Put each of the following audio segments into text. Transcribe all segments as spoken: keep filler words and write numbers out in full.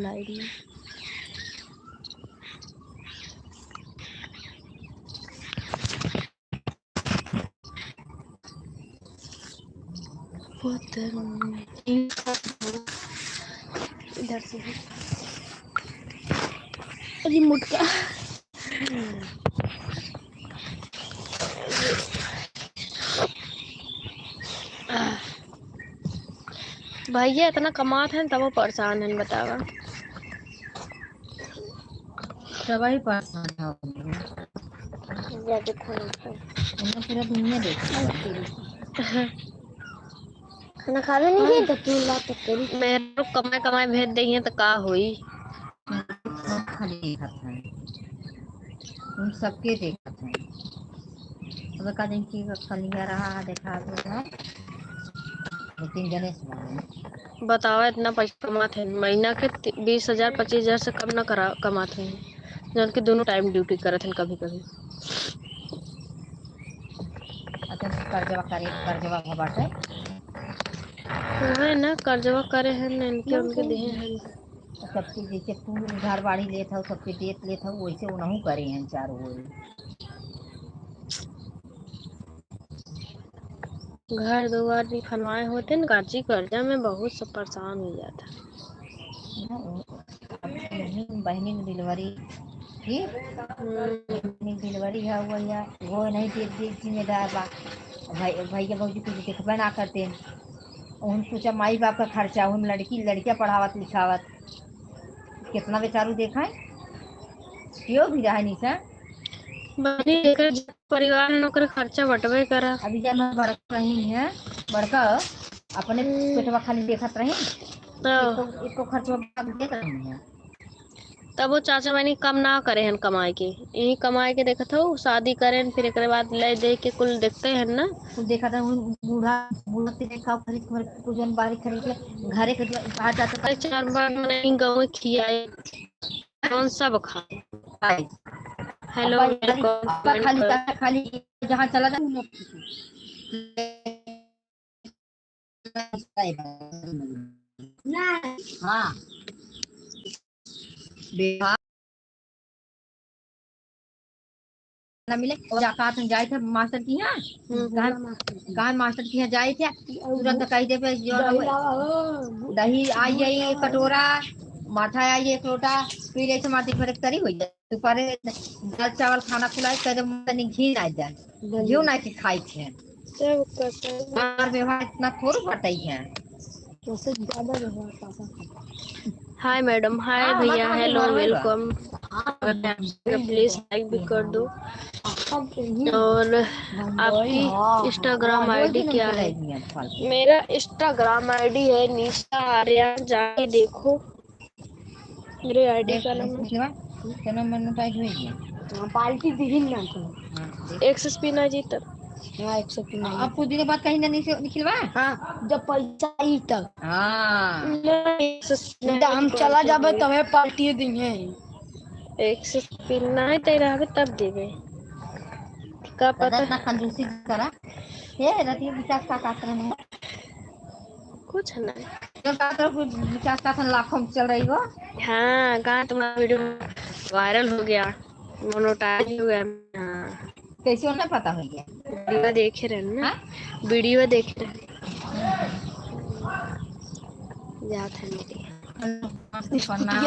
लाइव में। इधर से है। अरे मोटका। भैया इतना कमात हैं, तब वो परेशान हैं, बतावा। सबही परेशान है। या देखो ना। उन्हें पूरा दुनिया देख रही है। खाना खावे नहीं गए तो तू ला तो करी। मेरे को कमाए कमाए भेज देइए तो का होई? खाली देखत हैं। उन सबके देखत हैं। अब का दिन की खलिया रहा है, देखा तो है। लेकिन गणेश बाबा बतावा, इतना पैसा कमात हैं, महीना के ति-, बीस हजार, पच्चीस हजार से कम ना करा, कमात हैं, जौन कि दोनों टाइम ड्यूटी करत हैं कभी कभी। अच्छा, कर्जवा करे, कर्जवा भा बाटे। उहे ना, कर्जवा करे हैं ना, इनके उनके देहे हैं। सबके जैसे तू उधार बाड़ी लेत हौ, सबके देत लेत हौ, वैसे उनहू करे हैं चारों ओर। घर दुआर भी फनवाए होते न, काची कर्जा में बहुत सब परेशान हो जाता। बहिनी, बहिनी में डिलीवरी थी, हम्म। बहिनी में डिलीवरी है, वो या, वो नहीं देख, देख जिम्मेदार बा। भाई, भैया भौजी कुछ देखबे ना करते। उन सोचा माई बाप का खर्चा, उन लड़की, लड़कियां पढ़ावत लिखावत, कितना बेचारू देखा है, क्यों भी रहा निशा। बहिनी, एकर परिवार में ओकर खर्चा बटबे करा। अभी जब हम बड़का रही हैं, बड़का अपने हम्म। पेटवा खाली देखत रही, तो एको, एको खर्चवा भाग देत रही हैं। तब वो चाचा बहिनी कम ना करे हन कमाए के, यही कमाए के देखत हो, शादी करें, फिर एकरे बाद ले दे के कुल देखते हैं ना। कुल देखत हैं, उन बूढ़ा, बूढ़ा के देखा, खरीद, खरीद, पूजन बारी खरीद के, घरे के बाहर जाते अरे चार बार मने गाँव खियाए, कौन सा बखान? हाय। हेलो, अब खाली, वेलकम, अब खाली, वेलकम। खाली जहाँ चला जाए, उन्हें हाँ। बेटा। ना मिले, और जाकात हम जाए थे मास्टर की यहाँ। हम्म, कहाँ, हम्म। कहाँ मास्टर की यहाँ जाए थे, तुरंत कही दे पे जो दही लावा हो। दही आई जाई एक कटोरा, माठा आई एक लोटा, पी ले से माटी भरे तरी हो जाए। दोपहरे दाल चावल खाना खुलाए, करे तनी घी ना जाए, घी ना के खाई थे। तब का, तब। हमार व्यवहार इतना थोड़ बटाई है। वैसे ज्यादा व्यवहार पापा का। हाय मैडम, हाय हाँ, भैया, हमारे हेलो, हमारे वेलकम। अगर आप please like भी कर दो। और आपकी Instagram ID क्या है? मेरा Instagram ID है निशा आर्या, जाके देखो। मेरे ID का नाम है। निकलवा, चलो, मैं नोटाइज भेज दिया। हाँ, पार्टी दी ना तो। हाँ, देख। एक सौ spin आ जी तब। हाँ, एक सौ spin आ जी। अब कुछ दिन बाद कहीं ना नहीं से निकलवा? हाँ, जब पैसा आई तब। हाँ। नहीं, एक सौ spin नहीं तो हम चला जाबे तबे पार्टी देंगे। एक सौ spin नहीं तो रहबे तब देबे। का पता। इतना कंजूसी करा। ये रतिया विकास का कार्यक्रम है। कुछ नहीं। तो का तो कुछ विकास का लाखों में चल रही हो। हाँ, कहाँ तुम्हारा video viral हो गया, monetize हो गया। हाँ। कैसे उन्हें पता हो गया? Video देखे रहे ना। हाँ? Video देखे रहे। याद है मेरे। नमस्ते, प्रणाम।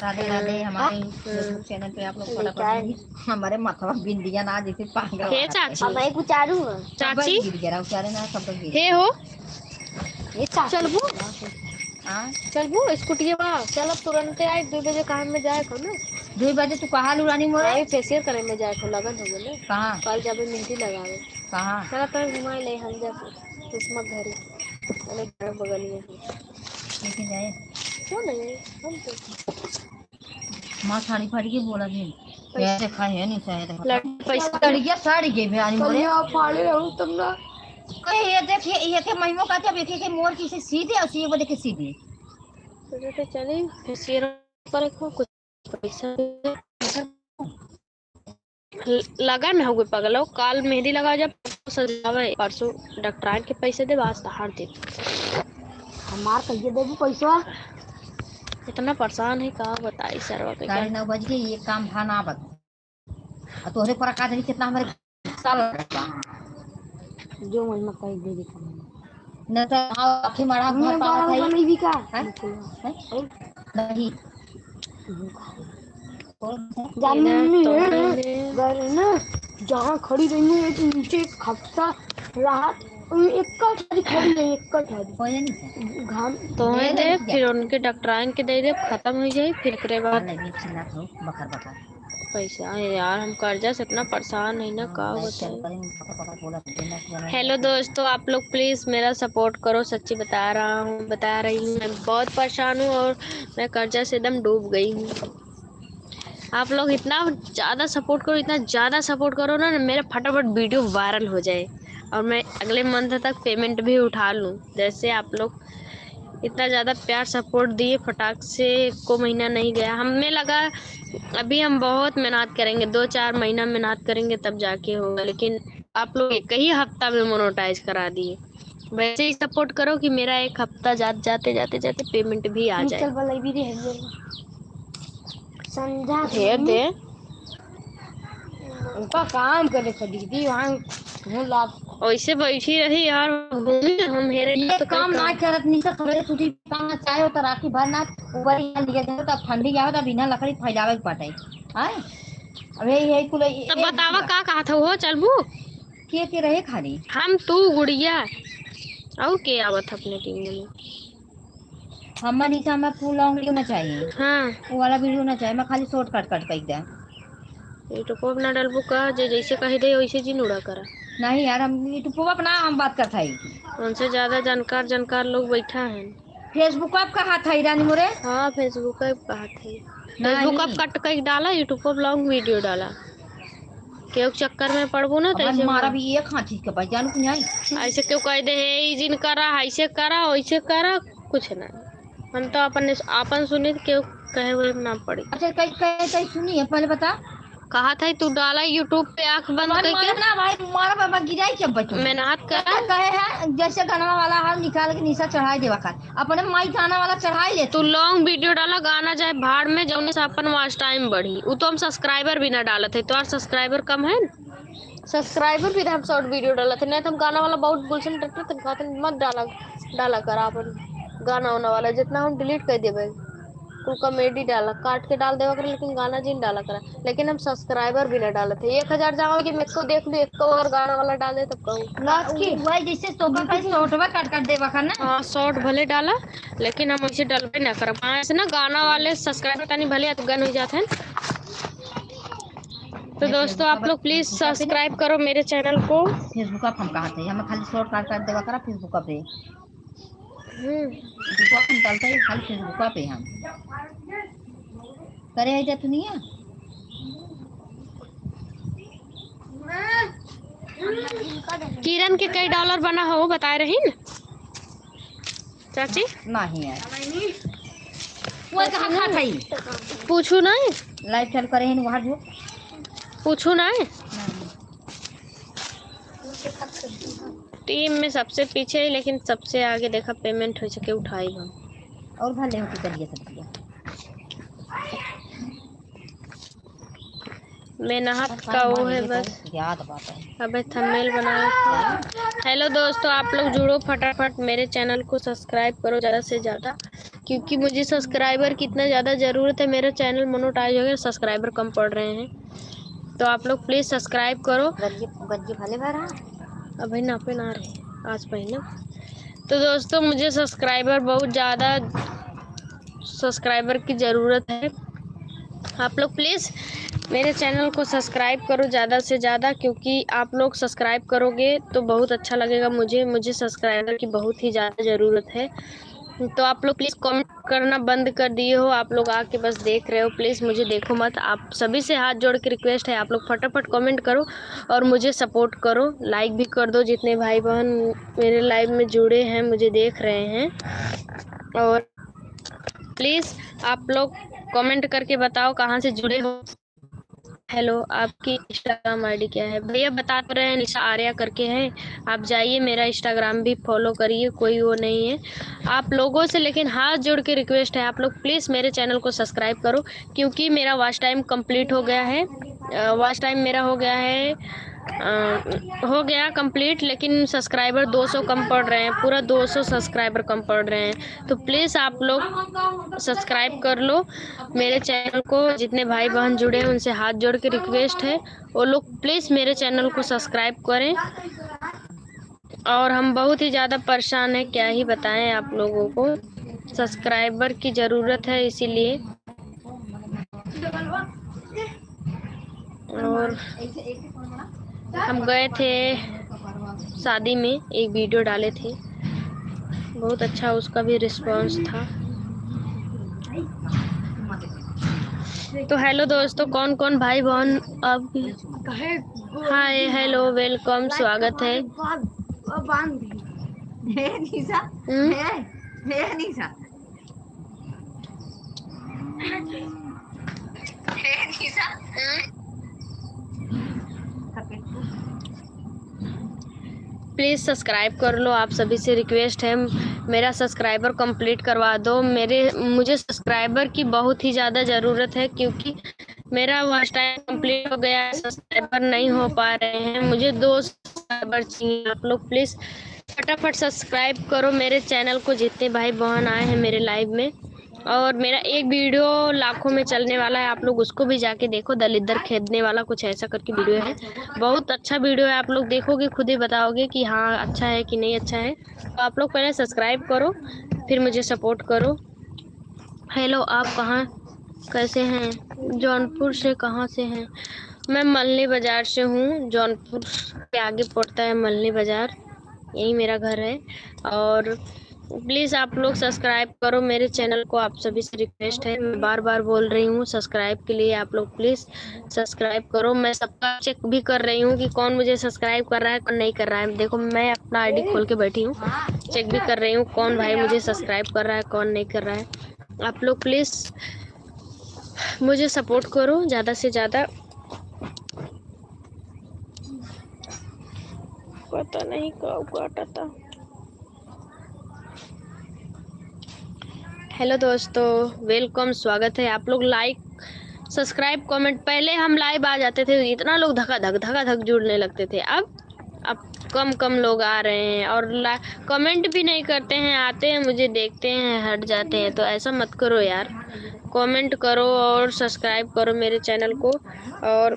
राधे राधे। हमारे हाँ। YouTube channel पे आप लोग फटाफट हमारे माथवा बिंदिया ना जैसे पागल हे चाची। अब एक उचारू है। चाची। गिर गया, उचारे ना, सब गिर। हे हो। ये चाची। चलबू? हाँ। चलबू स्कूटिया बा। चल अब तुरंते आई, दो बजे काम में जाए को ना। दो बजे तू कहाँ लुरानी मोरे? आई facial करे में जाए को लगन हो गए। कहाँ? कल जाबे मेहंदी लगावे। कहाँ? चला तो घुमाए ले हम जा सुषमा घरे। अरे घर बगल में है। लेके जाए। क्यों नहीं? हम तो माँ साड़ी फाड़ी के बोला भी। पैसा। ये देखा है नहीं शायद। लड़-, पैसा। लड़कियाँ साड़ी के भी आनी बोले। कल यहाँ फाड़े रहूँ तब ना। कहे ये देखिए, ये के महिमा का जब एक एक मोर की से सीधे और सी वो देखे सीधे। तो देखे चले, फिर शेर पर रखो, कुछ पैसा ल-, लगा न हो गए पगलो, काल मेहंदी लगा जब परसों सजावे, परसों डॉक्टराइन के पैसे दे, आज तहार दे। हमार कहिए देबू पैसा? इतना परेशान है, का बताई सरवा के। साढ़े नौ बज गए, ये काम भा ना बता। आ तोहरे पर का जानी कितना हमरे गुस्सा लगता। जो मन में कही दे देता हूँ। न तो आओ, आँखें मड़ा घर पावत है। नहीं भी का? हैं? हैं? नहीं। जान तेरा मम्मी तो है, मैंने घर है ना, जहाँ खड़ी रही है, नीचे एक खपसा रहा, एक कल खड़ी रही, एक कल। कोई नहीं। घाम तो है दे, फिर उनके डॉक्टराइन के दे दे, खत्म हो जाए, फिर एकरे बाद। नहीं, चिल्लात हो, बकर बकर। पैसा है यार, हम कर्जा से इतना परेशान है ना, हाँ, का बताएं। Hello दोस्तों, आप लोग please मेरा support करो, सच्ची बता रहा हूँ, बता रही हूँ, मैं बहुत परेशान हूँ और मैं कर्जा से एकदम डूब गई हूँ। आप लोग इतना ज़्यादा support करो, इतना ज़्यादा support करो ना, मेरा फटाफट video viral हो जाए और मैं अगले month तक payment भी उठा लूँ। जैसे आप लोग इतना ज़्यादा प्यार support दिए, फटाक से एको महीना नहीं गया। हमें लगा अभी हम बहुत मेहनत करेंगे, दो चार महीना मेहनत करेंगे तब जाके होगा, लेकिन आप लोग एक ही हफ्ता में monetize करा दिए। वैसे ही support करो कि मेरा एक हफ्ता जात, जाते, जाते, जाते payment भी आ जाए। संझा दे। उनका काम करे खरीदी, वहाँ घूम ला। ऐसे बैठी रही यार, घूमी हम हेरे ये तो काम ना करत, नहीं तो सवेरे सूती काम ना, चाहे हो तो राखी भर ना, ऊपर ही लिए जाओ, तब ठंडी जाओ, तब इन्हें लकड़ी फैलावे के पड़े। आए? अब यही, यही कुल ये तब बतावा का कहा था वो, चलबू? के, के रहे खाली? हम, तू, गुड़िया, और के आवत अपने team में? हमार नीचा में full long video ना चाहिए। हाँ। वो वाला video ना चाहिए, मैं खाली short cut cut कर दे। YouTube पर ना डालबू का, जे जैसे कह दे वैसे जिन उड़ा करा। नहीं यार, हम YouTube पर ना हम बात करत हई। उनसे ज्यादा जानकार, जानकार लोग बैठा है। Facebook आप कहा था रानी मोरे? हाँ, Facebook आप कहा था। नहीं। Facebook आप cut कर डाला, YouTube पर long video डाला। केहू के चक्कर में पड़बो ना, तो अब ऐसे मारा मार। भी एक हाथी के पास, जानू कि नहीं? ऐसे केहू कह दे, "हे, ई जिन करा, ऐसे करा, वैसे करा", कुछ ना। हम तो अपन, अपन सुनी तो केहू कहे हुए ना पड़ी। अच्छा, कहीं, कहीं, कहीं सुनी है, पहले बता। कहा था तू डाला YouTube पे आँख बंद हमारे करके। मारे ना भाई, मारा बाबा गिराई के बचो। मेहनत करा। कहे है, जैसे गाना वाला हाल निकाल के नीचा चढ़ाई देवा कर। अपने माई गाना वाला चढ़ाई ले। तू long video डाला, गाना जाए भाड़ में, जौने से अपन watch time बढ़ी। उ तो हम subscriber भी ना डालत है, तोहार subscriber कम है। Subscriber भी हम short video डालत है, नहीं तो हम गाना वाला बहुत गुलशन डरते तो कहते मत डाला, डाला करा अपन गाना वाना वाला, जितना हम delete कर देबे। तू comedy डाला, काट के डाल देवा करे, लेकिन गाना जिन डाला करा। लेकिन हम subscriber भी ना डालत है। एक हजार जाओ कि मैं को देख लूँ, एक और गाना वाला डाल दे तब कहूँ। Last की? वही जैसे तोका का short बा, काट काट देवा का ना। हाँ, short भले डाला, लेकिन हम ऐसे डलबे ना करब। हाँ, ऐसे ना गाना वाले subscriber तनी भले अफगान हो जाते हैं। तो दोस्तों, आप लोग please subscribe करो मेरे channel को। Facebook आप हम कहा थे, हमें खाली short काट काट देवा करा Facebook पे। हम्म। Facebook हम डालते हैं, खाली Facebook पे हम। करे है जा दुनिया। किरण के कई dollar बना हो, बताए रही न चाची? नहीं है। वो कहाँ खात है? पूछू नहीं। Live चालू करे हैं, वहाँ जो। पूछू नहीं। नहीं। Team में सबसे पीछे है, लेकिन सबसे आगे देखा payment हो सके उठाई हम। और भले हो के चलिए सब दिया। मेहनत का वो है बस। याद बात है। अबे thumbnail बनाओ। Hello दोस्तों, आप लोग जुड़ो फटाफट, मेरे channel को subscribe करो ज़्यादा से ज़्यादा, क्योंकि मुझे subscriber की इतना ज़्यादा ज़रूरत है। मेरा channel monetize हो गया, subscriber कम पड़ रहे हैं, तो आप लोग please subscribe करो। गंजी, गंजी भले भरा। अबे ना पे ना रहे, आज पहले। तो दोस्तों, मुझे subscriber बहुत ज़्यादा subscriber की ज़रूरत है। आप लोग please मेरे channel को subscribe करो ज़्यादा से ज़्यादा, क्योंकि आप लोग subscribe करोगे तो बहुत अच्छा लगेगा मुझे। मुझे subscriber की बहुत ही ज़्यादा ज़रूरत है। तो आप लोग please comment करना बंद कर दिए हो, आप लोग आके बस देख रहे हो। Please मुझे देखो मत। आप सभी से हाथ जोड़ के request है, आप लोग फटाफट comment करो और मुझे support करो, like भी कर दो। जितने भाई बहन मेरे live में जुड़े हैं, मुझे देख रहे हैं, और please आप लोग comment करके बताओ कहाँ से जुड़े हो। हेलो, आपकी Instagram ID क्या है? भैया बता तो रहे हैं, निशा आर्या करके है, आप जाइए, मेरा Instagram भी follow करिए, कोई वो नहीं है आप लोगों से। लेकिन हाथ जोड़ के request है, आप लोग please मेरे channel को subscribe करो, क्योंकि मेरा watch time complete हो गया है। अ, watch time मेरा हो गया है, अ, हो गया complete, लेकिन subscriber दो सौ कम पड़ रहे हैं, पूरा दो सौ subscriber कम पड़ रहे हैं। तो please आप लोग subscribe कर लो मेरे channel को। जितने भाई बहन जुड़े हैं, उनसे हाथ जोड़ के request है, वो लोग please मेरे channel को subscribe करें। और हम बहुत ही ज़्यादा परेशान हैं, क्या ही बताएं आप लोगों को, subscriber की ज़रूरत है इसीलिए। और हम गए थे शादी में, एक video डाले थे, बहुत अच्छा उसका भी response था। तो हेलो दोस्तों, कौन कौन भाई बहन अब, हाय, हेलो, welcome, स्वागत है। बांध, बांध दी। हे निशा, हम्म? हे, हे निशा। हे निशा। हम्म? Please subscribe कर लो, आप सभी से request है, मेरा subscriber complete करवा दो। मेरे, मुझे subscriber की बहुत ही ज़्यादा ज़रूरत है, क्योंकि मेरा watch time complete हो गया है, subscriber नहीं हो पा रहे हैं, मुझे दो subscriber चाहिए। आप लोग please फटाफट subscribe करो मेरे channel को, जितने भाई बहन आए हैं मेरे live में। और मेरा एक video लाखों में चलने वाला है, आप लोग उसको भी जाके देखो, दलिद्दर खेदने वाला कुछ ऐसा करके video है, बहुत अच्छा video है। आप लोग देखोगे, खुद ही बताओगे कि हाँ, अच्छा है कि नहीं अच्छा है। तो आप लोग पहले subscribe करो, फिर मुझे support करो। हेलो, आप कहाँ, कैसे हैं? जौनपुर से कहाँ से हैं? मैं मलनी बाज़ार से हूँ, जौनपुर के आगे पड़ता है मलनी बाज़ार, यही मेरा घर है। और please आप लोग subscribe करो मेरे channel को, आप सभी से request है, मैं बार बार बोल रही हूँ subscribe के लिए। आप लोग please subscribe करो। मैं सबका check भी कर रही हूँ कि कौन मुझे subscribe कर रहा है, कौन नहीं कर रहा है। देखो, मैं अपना ID खोल के बैठी हूँ, check भी कर रही हूँ कौन भाई मुझे subscribe कर रहा है, कौन नहीं कर रहा है। आप लोग please मुझे support करो ज़्यादा से ज़्यादा। पता नहीं का काटा था। हेलो दोस्तों, welcome, स्वागत है। आप लोग like, subscribe, comment, पहले हम live आ जाते थे, इतना लोग धकाधक, धकाधक जुड़ने लगते थे। अब, अब कम, कम लोग आ रहे हैं और ला-, comment भी नहीं करते हैं, आते हैं, मुझे देखते हैं, हट जाते हैं। तो ऐसा मत करो यार, comment करो और subscribe करो मेरे channel को। और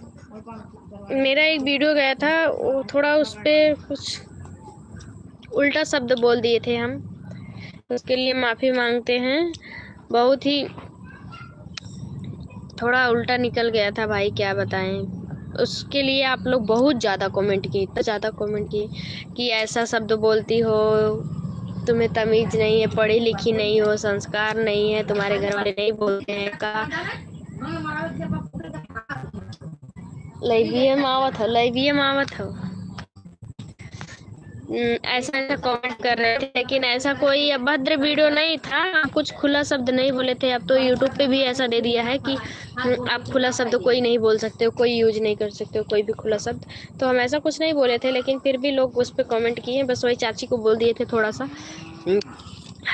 मेरा एक video गया था, वो थोड़ा उस पे कुछ उल्टा शब्द बोल दिए थे हम, उसके लिए माफ़ी मांगते हैं। बहुत ही थोड़ा उल्टा निकल गया था भाई, क्या बताएं। उसके लिए आप लोग बहुत ज़्यादा comment किए, इतना ज़्यादा comment किए कि ऐसा शब्द बोलती हो, तुम्हें तमीज़ नहीं है, पढ़ी लिखी नहीं हो, संस्कार नहीं है, तुम्हारे घर वाले नहीं बोलते हैं का? Live में आवत हो, live में आवत हो। हम्म, ऐसा, ऐसा comment कर रहे थे, लेकिन ऐसा कोई अभद्र video नहीं था। हाँ, कुछ खुला शब्द नहीं बोले थे। अब तो YouTube पे भी ऐसा दे दिया है कि, हम्म, आप खुला शब्द कोई नहीं बोल सकते हो, कोई use नहीं कर सकते हो, कोई भी खुला शब्द। तो हम ऐसा कुछ नहीं बोले थे, लेकिन फिर भी लोग उस पे comment किए। बस वही चाची को बोल दिए थे थोड़ा सा, हम्म,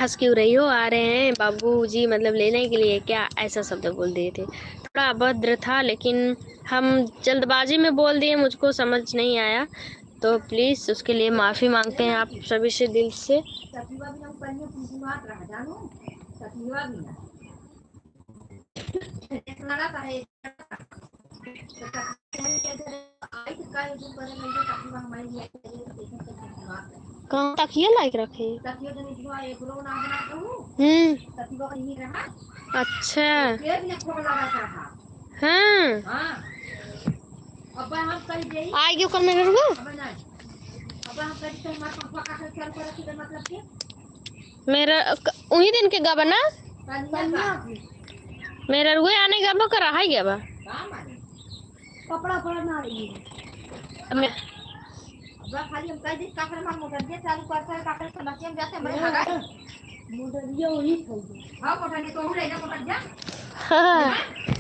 "हंस क्यों रही हो, आ रहे हैं बाबूजी, मतलब लेने के लिए क्या?" ऐसा शब्द बोल दिए थे। थोड़ा अभद्र था, लेकिन हम जल्दबाजी में बोल दिए, मुझको समझ नहीं आया। तो please उसके लिए माफ़ी मांगते हैं आप सभी से दिल से। कहाँ तकिया लाइक रखे? हम्म। अच्छा। हाँ। आइ गयो कल मेरा रुआ? मेरा क-, उही दिन के गबना? मेरा रुआ आने गबो कर रहा है गबा। कपड़ा पड़ा ना रही है। अब मैं अब खाली हम कह दी, का करे हमार मोटरिया चालू करता है, का करे समस्या में जाते हैं, हमारे भगाई। मोटरिया वही खोल दे। हाँ, मोटरिया तो उड़े ना, मोटरिया। हाँ।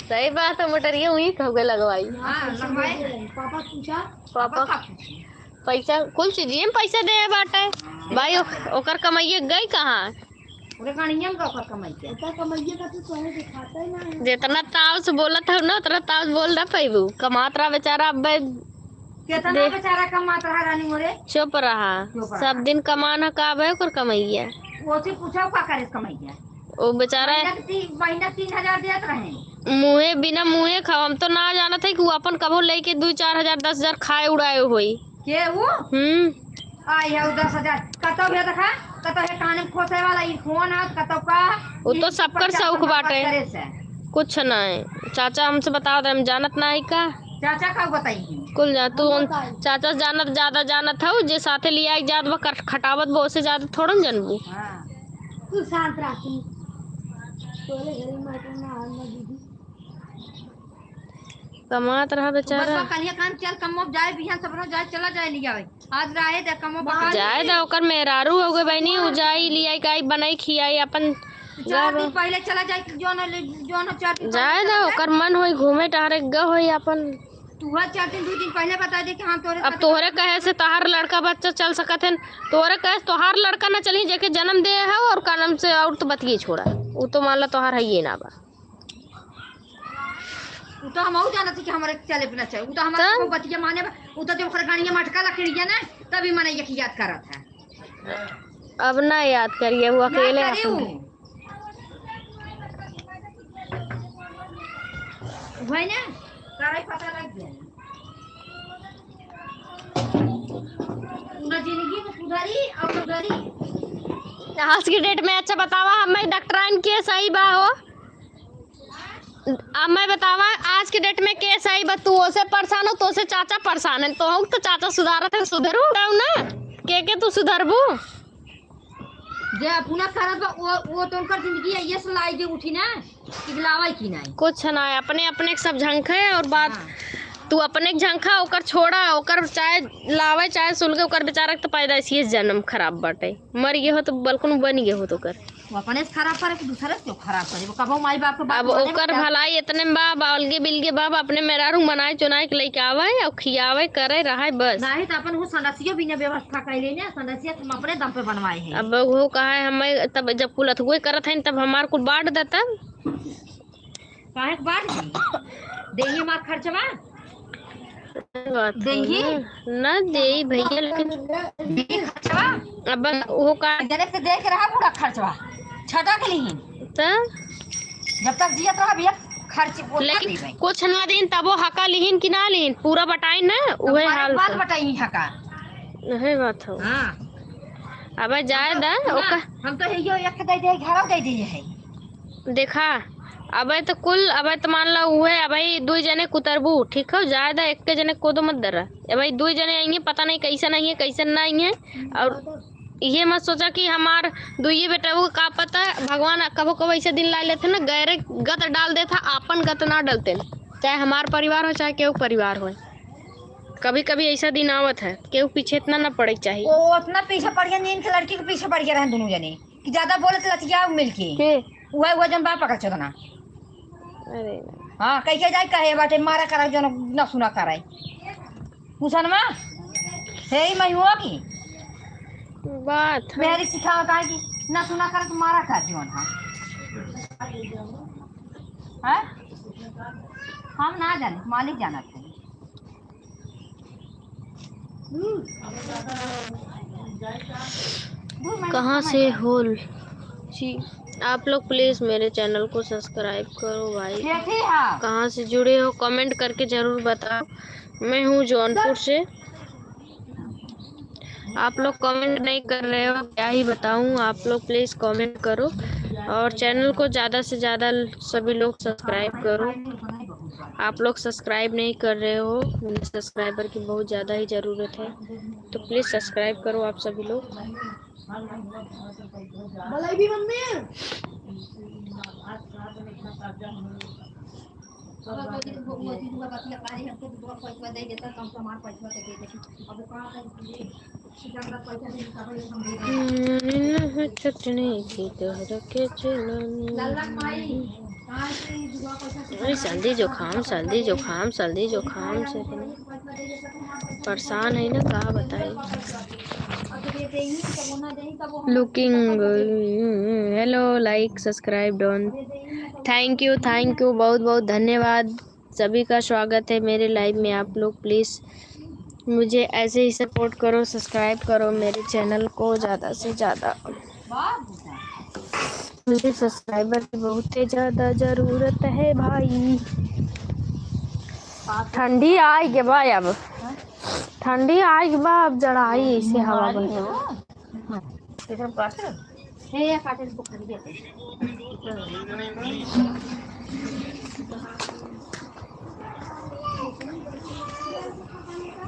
सही बात है, मोटरिया उहीं कहूँगे लगवाई। हाँ, लगवाए। पापा पूछा। पापा पापा का पूछी? पैसा, कुल चीजिए में पैसा दे बाटे। भाई, ओ-, ओकर कमाइए गई कहाँ? ओकर कमाइए का तो तोहे दिखाते ना है। जितना ताव से बोलत हूँ ना, उतना ताव से बोल ना पैबू। कमात रहा बेचारा, अब कितना दे- बेचारा कमात रहा रानी मोरे। चुप रहा। चुप रहा। सब दिन कमान है, का बे ओकर कमैया? ओसे पूछो का करे कमैया? ओ बेचारा महीना के ती-, महीना तीन हजार देत रहे। मुँहे बिना मुँहे खाओ। हम तो ना जानत है कि वो अपन कबो लेके दू चार हजार, दस हजार खाए उड़ाए होई। के वो? हम्म। आई है वो दस हजार। कतौ है देखा, कतौ है काने में खोसे वाला, ई फोन है, कतौ का। वो तो ई सबकर पचास शौक नंबर बाटे। करे से। कुछ नहीं। चाचा हमसे बताओ, हम जानत ना है का? चाचा का बताई? कुल जा, तू हम उन बताई। चाचा जानत, ज्यादा जानत हऊ, जे साथे लिया के जात बा, कट-, खटावत बा, ओसे ज्यादा थोड़न जानबू। हाँ। तू शांत रह, तू। तोरे घरे में तो ना आना दीदी। कमात रहा तू बेचारा। बस कहिया काम चल, कमो जाए, बिहान सबरो जाए, चला जाए, लिया भाई। आज रहे दे, कमो बहा जाए दे। दा, ओकर मेहरारू हो गए बहनी, उ जाई लिया के आई, बनाई खियाई अपन। चार घर दिन पहले चला जाए, जो न ले, जो न चार दिन पहले जाए दा, चला जाए। ओकर मन होई घूमे टहरे ग होई अपन। तू हर चार दिन, दू दिन पहले बता दे कि हाँ, तोरे अब साथ तोहरे कहे से तोहार लड़का बच्चा चल सकत है, तोहरे कहे से तोहार लड़का ना चली, जेके जन्म दे है, और का नाम से, और तो बतिये छोड़ा, उ तो मान ला तोहार है ये ना बा। उ तो हमहू जानत ही कि हमरे चले पे ना चाहे। उ तो हमारे तब? को बतिया माने बा। उ तो जब ओकर गाड़िया मटका लकड़िया ना, तभी मने एक याद करत है। अब ना याद करिए, वो याद अकेले करी अपन उ। वही ना, करे पता लग जाए। पूरा जिंदगी में सुधरी और सुधरी। आज के डेट में अच्छा बतावा, हमें डॉक्टराइन के सही बा हो? अब मैं बतावा, आज के डेट में के सही बा? तू ओसे परेशान हो, तोसे चाचा परेशान है, तो हम तो चाचा सुधारत है, सुधरू जाऊ ना, के के तू सुधरबू? जे अपना करत बा, वो, वो तो उनकर जिंदगी है, ये से लाई जे उठी ना, कि लावे कि नहीं। कुछ ना, अपने, अपने के सब झंखे और बात, हाँ। तू अपने के झंखा, ओकर छोड़ा, ओकर चाहे लावे, चाहे सुलगे, ओकर बेचारा के तो पैदाइशी जन्म खराब बाटे, मर गए हो तो बल्कन बन गए हो तो ओकर। वो अपने से खराब करे कि दूसरे से क्यों खराब करे? वो कबो माई बाप के बात अब माने ओकर बा। भलाई इतने में बा, बा अलगे बिलगे बा, अपने मेहरारू मनाए चुनाए के लेके आवे और खियावे, करे, रहे बस। नहीं तो अपन वो संडसियो बिना व्यवस्था कर लेने, संडसिया तो हम अपने दम पे बनवाए हैं। अब वो कहा है, हमें तब जब कुल अथुए करत हैं, तब हमार कुल बांट दे तब। काहे के बांट दी? देही हमार खर्चवा? बात हो देही? ना, ना देई भैया, लेकिन देही खर्चवा? अब बस वो का जने से देख रहा पूरा खर्चवा। छटा के लिहिन। त? जब तक जियत रहा भैया, खर्च वो लेकिन देबै। कुछ ना दिन तबो हका लिहिन कि ना लिहिन, पूरा बटाई ना, तब उहे मारे हाल बात से। बटाई हका। उहे बात हो। हाँ। अब जाए हम तो, दा, ना, ओका हम तो हे यो एक दे दे, घरौ दे दे है। देखा, अबे तो कुल, अबे तो मान लो उहे, अबे दुई जने कुतरबू, ठीक हो, जाए दा, एक जने कोदो मत दरा। अबे दुई जने आएंगे, पता नहीं कैसन आएंगे, कैसन ना आएंगे। और ये मत सोचा कि हमार दुइये बेटा वो का पता, भगवान कबो कबो ऐसे दिन ला लेते ना, गैरे गत डाल देता, आपन गत ना डालते, चाहे हमार परिवार हो, चाहे केहू परिवार हो। कभी कभी ऐसा दिन आवत है, केहू पीछे इतना ना पड़े के चाही। वो उतना पीछे पड़ गया, नींद के लड़की के पीछे पड़ गया रहे दोनों जने। कि ज्यादा बोले तो लतिया मिलके। के? उहे, उहे जौन बा पकड़ चोदना। अरे। हाँ, कह के जाए कहे बाटे, मारा करा जौन ना सुना करे। कुसनमा, हे ही मैं हुआ की? बात है। मेरी सिखावा काहे कि ना सुना करे तो मारा कर जौन, हाँ। हैं? हम ना जाने, मालिक जानत है। कहाँ से हो? जी, आप लोग please मेरे channel को subscribe करो भाई। कहाँ से जुड़े हो, comment करके ज़रूर बताओ। मैं हूँ जौनपुर से। आप लोग comment नहीं कर रहे हो, क्या ही बताऊँ। आप लोग please comment करो और channel को ज़्यादा से ज़्यादा सभी लोग subscribe करो। आप लोग subscribe नहीं कर रहे हो, मुझे subscriber की बहुत ज़्यादा ही ज़रूरत है, तो please subscribe करो आप सभी लोग। बोलाई भी मम्मी। हम्म, चटनी की तोहरा के चलनी। अरे सर्दी जुकाम, सर्दी जुकाम, सर्दी जुकाम से परेशान है ना, का बताई। Looking, hello, like, subscribe, don't, thank you, thank you, बहुत बहुत धन्यवाद। सभी का स्वागत है मेरे live में। आप लोग please मुझे ऐसे ही support करो, subscribe करो मेरे channel को ज़्यादा से ज़्यादा। मुझे subscriber की बहुत ही ज़्यादा ज़रूरत है भाई। ठंडी आइ गे बा अब, ठंडी आइ गे बा अब, जड़ाई ऐसे हवा बहत।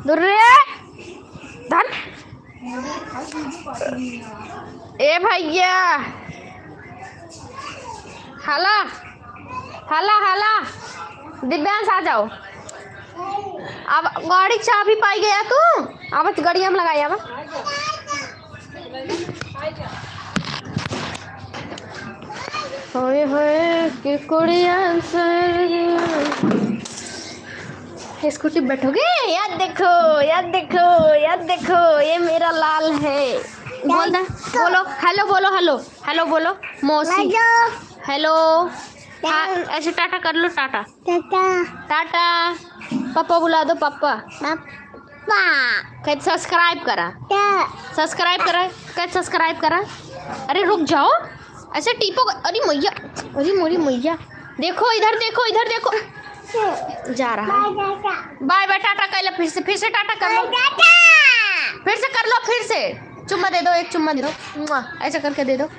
दूर रे, धन। ए भैया, हला, हला, हला, दिव्यांश आ जाओ। अब गाड़ी चाबी पाइ गया तू, अब गाड़ी हम लगाई अब। होए होए कि कुड़िया स्कूटी बैठोगे? याद देखो, याद देखो, याद देखो, ये मेरा लाल है। बोल दे, बोलो, hello बोलो, hello, hello बोलो, मौसी। Hello। Hello। हाँ, ऐसे टाटा कर लो, टाटा। टाटा। टाटा। पापा बुला दो, पापा। पापा। कहे subscribe करा। क्या? Subscribe करा। कहे subscribe करा। अरे रुक जाओ, ऐसे टीपो। अरे मैया, अरे मोरी मैया। देखो इधर, देखो इधर, देखो। जा रहा है। Bye, टाटा। Bye, bye, टाटा कह लो फिर से, फिर से टाटा कर लो। Bye, टाटा। फिर से कर लो, फिर से। चुम्मा दे दो, एक चुम्मा दे दो। मुआ, ऐसा करके दे दो।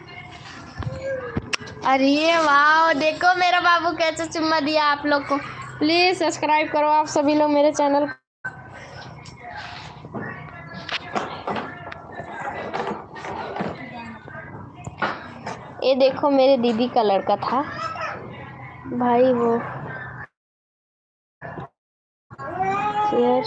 अरे वाह, देखो मेरा बाबू कैसे चुम्मा दिया आप लोग को। Please subscribe करो आप सभी लोग मेरे channel। ये देखो, मेरे दीदी का लड़का था भाई, वो यार,